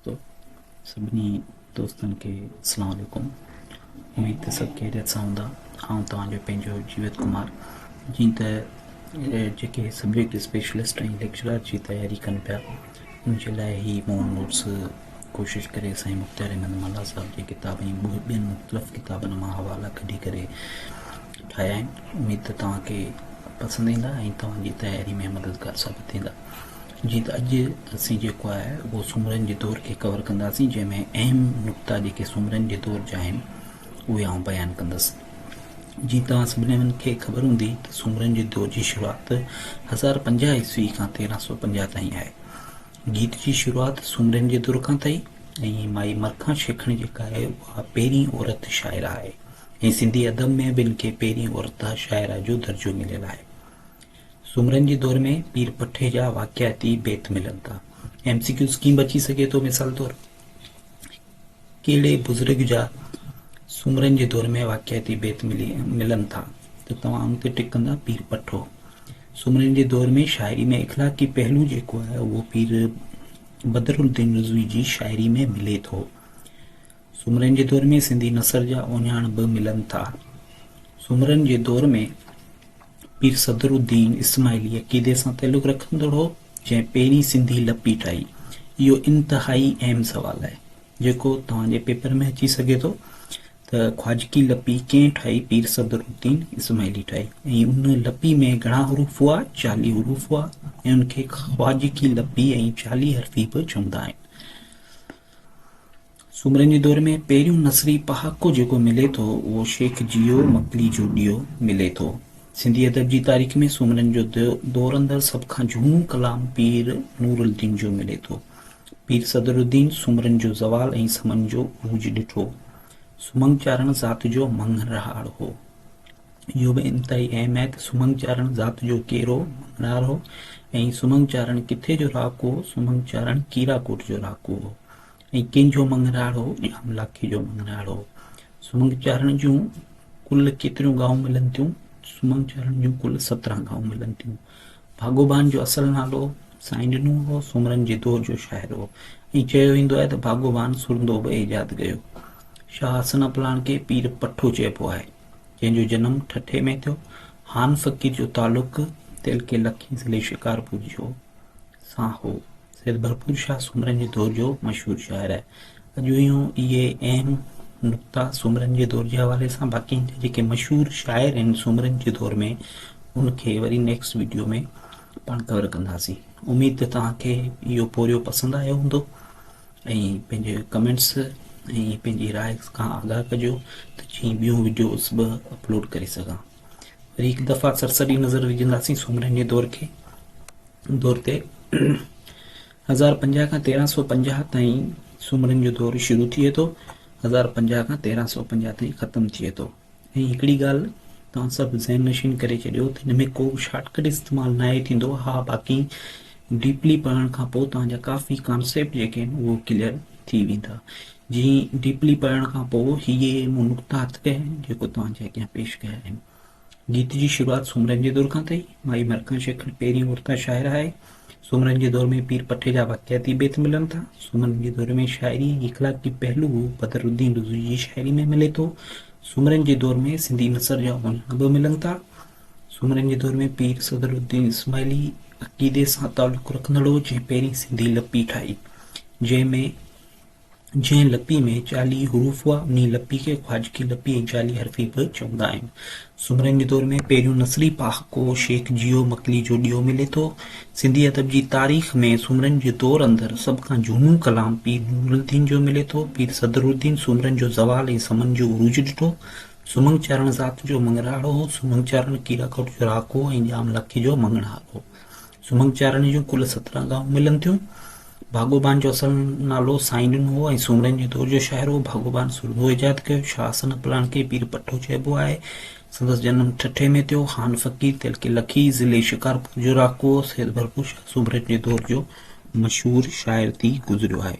دوستو سڀني دوستن کي اسلام عليڪم اميد ته سڀ خيريت سان هوندا آئون توهان جو پنهنجو جيوت ڪمار جيئن ته جيڪي سبجيڪٽ اسپيشلسٽ ۽ ليڪچرار جي تياري ڪن پيا ان جي لاء هي مون نوٽس ڪوشش ڪري سائين مختيار احمد ملاح صاحب جي ڪتاب ۽ ٻين مختلف ڪتابن مان حوالا ڪڍي ڪري ٺاهيا آهن اميد ته توهان کي پسند ايندا ۽ توهان جي تياري ۾ مددگار ثابت ٿيندا جيئن ته اڄ اسين جيڪو آهي اهو سومرن جي دور کي ڪور ڪنداسين جنهن ۾ اهم نقطا جيڪي سومرن جي دور جا آهن اهي آئون بيان ڪندس. جيئن توهان سڀني کي خبر هوندي ته سومرن جي دور جي شروعات 1050 عيسوي کان 1350 تائين آهي. گيت جي شروعات سومرن جي دور کان ٿئي ۽ مائي مرکان شيخڻ جيڪا آهي اها پهرين عورت شاعره آهي ۽ سنڌي ادب ۾ به ان کي پهرين عورت شاعره جو درجو مليل آهي. سومرن جي دور ۾ پير پٺي جا واقعاتي بيت ملن ٿا. ايم سي ڪيوز ڪيئن به اچي سگهي ٿو مثال طور ڪهڙي بزرگ جا سومرن جي دور ۾ واقعاتي بيت ملي ملن ٿا ته توهان ان تي ٽڪ ڪندا پير پٺو. سومرن جي دور ۾ شاعري ۾ اخلاقي پهلو جيڪو آهي اهو پير بدر الدين رضوي جي شاعري ۾ ملي ٿو. سومرن جي دور ۾ سنڌي نثر جا اهڃاڻ به ملن ٿا. سومرن جي دور ۾ پير صدر الدين اسماعيلي عقيدي سان تعلق رکندڙ هو، جنهن پهرين سنڌي لپي ٺاهي. اهو انتهائي اهم سوال آهي، جيڪو توهان جي پيپر ۾ اچي سگهي ٿو ته خواجگي لپي ڪنهن ٺاهي؟ پير صدر الدين اسماعيلي ٺاهي ۽ ان لپي ۾ گهڻا حروف هئا؟ 40 حروف هئا ۽ ان کي خواجگي لپي ۽ 40 حرفي به چوندا آهن. سومرن جي دور ۾ پهريون نثري پهاڪو جيڪو ملي ٿو اهو شيخ جيئو مڪلي جو ڏيئو ملي ٿو. سنڌي ادب جي تاريخ ۾ سومرن جو دور اندر سڀ کان جهونو ڪلام پير نور الدين جو ملي ٿو. پير صدر الدين سومرن جو زوال ۽ سمن جو عروج ڏٺو. سمنگ چارڻ ذات جو مڱڻهار هو. اهو به انتهائي اهم آهي ته سمنگ چارڻ ذات جو ڪير هو؟ مڱڻهار هو ۽ سمنگ چارڻ ڪٿي جو رهاڪو هو؟ سمنگ چارڻ ڪيراڪوٽ جو رهاڪو هو ۽ ڪنهن جو مڱڻهار هو؟ ڄام لاکي جو مڱڻهار هو. سمنگ چارڻ جون ڪل ڪيتريون ڳاهون ملن ٿيون؟ سمنگ چارڻ جون ڪل 17 ڳاهون ملن ٿيون. ڀاڳوڀان جو اصل نالو سائين ڏنو هو، سومرن جي دور جو شاعر هو ۽ چيو ويندو آهي ته ڀاڳوڀان سرندو به ايجاد ڪيو. شاهه حسن ابلاڻ کي پير پٺو چئبو آهي. جنهن جو جنم ٺٽي ۾ ٿيو. هان فقير جو تعلق تعلقي لکي ضلعي شڪارپور جو سان هو. سيد ڀرپور شاهه سومرن جي دور جو مشهور شاعر آهي. اڄ هيون اهي اهم نقطا سومرن جي دور جي حوالي سان باقي جيڪي مشهور شاعر آهن سومرن جي دور ۾ ان کي وري نيڪسٽ ويڊيو ۾ پاڻ ڪور ڪنداسين. اميد ته توهان کي اهو پورهيو پسند آيو هوندو. ۽ پنهنجي ڪمينٽس ۽ پنهنجي راء کان آگاهه ڪجو ته جيئن ٻيون وڊيوز به اپلوڊ ڪري سگهان. وري هڪ دفعا سرسري نظر وجهنداسين سومرن جي دور کي دور تي 1050 کان 1350 تائين سومرن جو دور شروع ٿئي ٿو 1050 کان 1350 تائين ختم ٿئي ٿو. ۽ هڪڙي ڳالهه توهان سڀ ذهن نشين ڪري ڇڏيو ته هن ۾ ڪو به شارٽ ڪٽ استعمال ناهي ٿيندو ها باقي ڊيپلي پڙهڻ کان پوء توهان جا ڪافي ڪانسيپٽ جيڪي آهن اهو ڪليئر ٿي ويندا جي ڊيپلي پڙهڻ کان پوء هي مون نقطا هٿ ڪيا آهن جيڪو توهان جي اڳيان پيش ڪيا آهن گيت جي شروعات سومرن جي دور کان ٿي. مائي مرکان شيخڻ پهرين عورت شاعره آهي. سومرن جي دور ۾ پير پٺي جا واقعاتي بيت ملن ٿا. سومرن جي دور ۾ شاعري ۽ اخلاقي پهلو بدر الدين رضوي جي شاعري ۾ ملي ٿو. سومرن جي دور ۾ سنڌي نثر جا اهڃاڻ به ملن ٿا. سومرن جي دور ۾ پير صدر الدين اسماعيلي عقيدي سان تعلق رکندڙ هو، جنهن پهرين سنڌي لپي ٺاهي، جنهن ۾ جنهن لپي ۾ 40 حروف هئا، انهي لپي کي خواجگي لپي ۽ 40 حرفي به چوندا آهن. سومرن جي دور ۾ پهريون نثري پهاڪو شيخ جيئو مڪلي جو ڏيئو ملي ٿو. سنڌي ادب جي تاريخ ۾ سومرن جي دور اندر سڀ کان جهونو ڪلام پير نورالدين جو ملي ٿو. پير صدر الدين سومرن جو زوال ۽ سمن جو عروج ڏٺو. سمنگ چارڻ ذات جو مڱرهاڙو هو. سمنگ چارڻ ڪيراڪوٽ جو رهاڪو هو ۽ ڄام لاکي جو مڱڻهار هو. سمنگ چارڻ جون ڪل 17 ڳاهون ملن ٿيون. ڀاڳوڀان جو اصل نالو سائين ڏنو هو ۽ سومرن جي دور جو شاعر هو. ڀاڳوڀان سرندو ايجاد ڪيو. شاهه حسن پلاڻ کي پير پٺو چئبو آهي. سندس جنم ٺٽي ۾ ٿيو. خان فقير تعلقي لکي، ضلعي شڪارپور جو رهاڪو هو. سيد ڀرپور شاهه سومرن جي دور جو مشهور شاعر ٿي گذريو آهي.